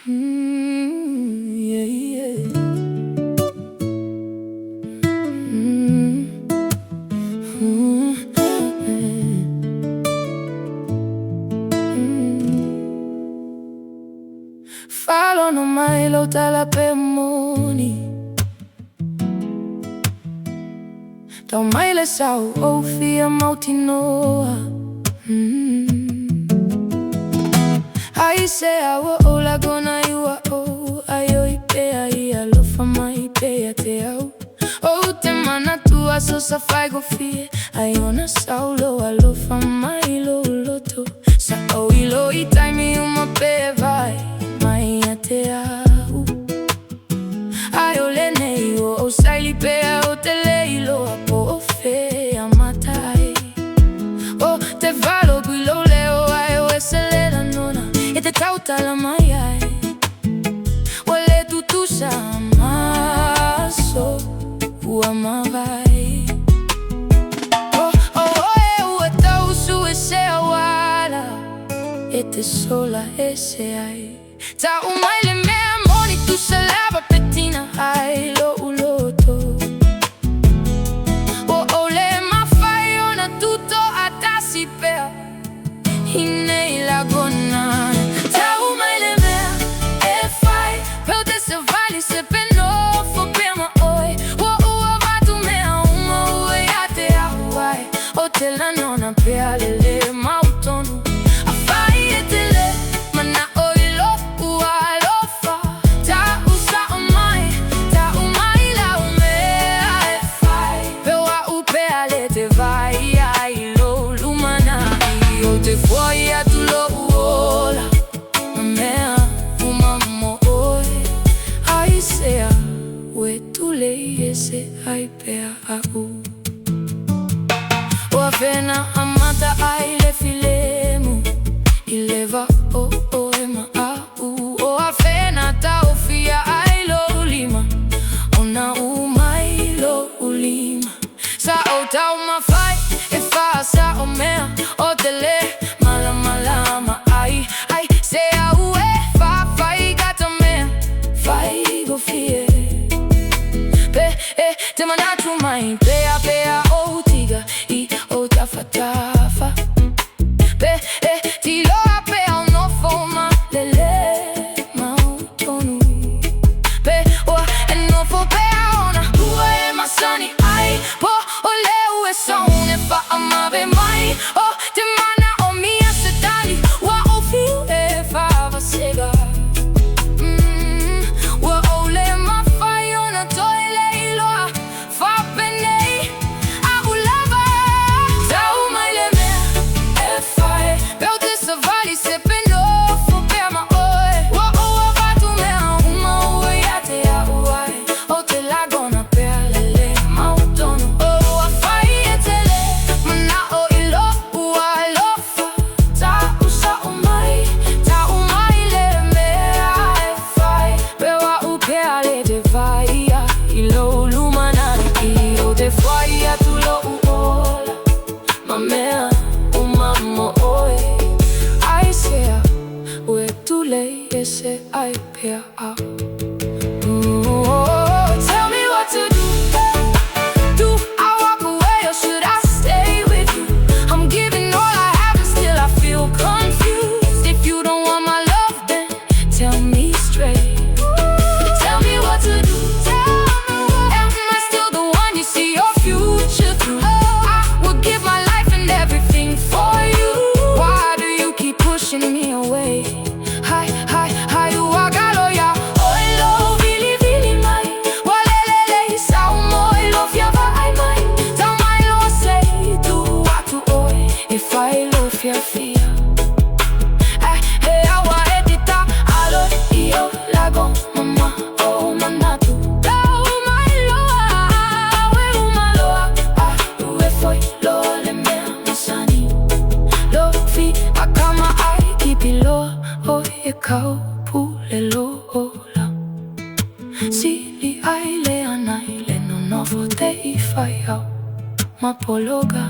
Mm, yeah, yeah. Mm. Faalogo mai lou tala pe moni. Tau mai le sa ua ou fia mautinoa. Aisea ua ou lagona ai ua ou aioi pea i alofa mai pea ia te au? Ou te manatu aso sa faigofie ai ona sau lou alofa mai lou loto. Sa ou iloa i taimi uma pe e vae mai ia te au. Ae o lenei ua ou saili pea ou te le iloa po o fea e amata ai. Ou te faalogo i lou leo ae ua ese le lagona e te tautala mai ai. Ua le tutusa ma aso ua mavae. O oe ua tau sue se auala e te sola ese ai. Tau mai le mea moni tusa lava pe tina ai lou loto. Ua ou le mafai ona tutoatasi pea i nei lagona. Tau mai le mea e fai pe ou te savali se pe nofo pea ma oe. Ua ou avatu mea uma ua ia te au ai. Ou te lagona pea le lē mautonu. Afai e te le mana'o i lo'u alofa. Tau sa'o mai, tau mai lau mea e fai. Pe o a'u pea lea e te vaai ai i lou lumanai. Ou te foai atu lo'u ola ma mea uma mo oe. Aisea ua e tulei ese ai pea a'u? O afea na amata ai le filemu i le va o oe ma a'u? O afea na taofia ai lou lima ona uu mai lo'u lima? Sa ou taumafai e faasa'o mea ou te le malamalama ai. Aisea ua e faafaigata mea faigofie? Pe e te manatu mai pea pe a ou tiga i ou tafatafa. Pe e te iloa pea ou nofo ma le lē mautonu. Pe ua e nofo pea ona ua e masani ai. Po o lea ua e sauni faamavae mai. Ou te manaomia se tali ua ou fiu e faavasega. Ua ou le mafai ona toe le iloa faapenei a'u lava. Tau mai le mea e fai pe ou te savali se pe nofo pea ma oe. Ua ou avatu mea uma ua ia te a'u ai. Ou te lagona pea le lē mautonu. O afai e te le mana'o i lo'u alofa. Tau sa'o mai, tau mai le mea e fai. Pe o a'u pea lea e te vaai ai i lou lumanai. Ou te foai atu lo'u ola ma mea uma mo oe. Aisea ua e tulei ese ai pea a'u? Oh, tell me what to do. Do I walk away or should I stay with you? I'm giving all I have and still I feel confused. If you don't want my love, then tell me straight. Tell me what to do. Am I still the one you see your future through? I would give my life and everything for you. Why do you keep pushing me away? Hai, hai, hai, ua galo iā oe lou vilivili mai. Ua le lelei sau moe lou fia vaai mai. Tau mai loa se i tuu atu oe e fai lou fiafia. Ae he aua e te taalo i ou lagona ma ou manatu. Tau mai loa ua uma loa a'u e foi loa le mea masani. Lofi akama ai kipi loa oe e kaupule lou ola. Sili ai le ana i le nonofo te i fai au ma pologa.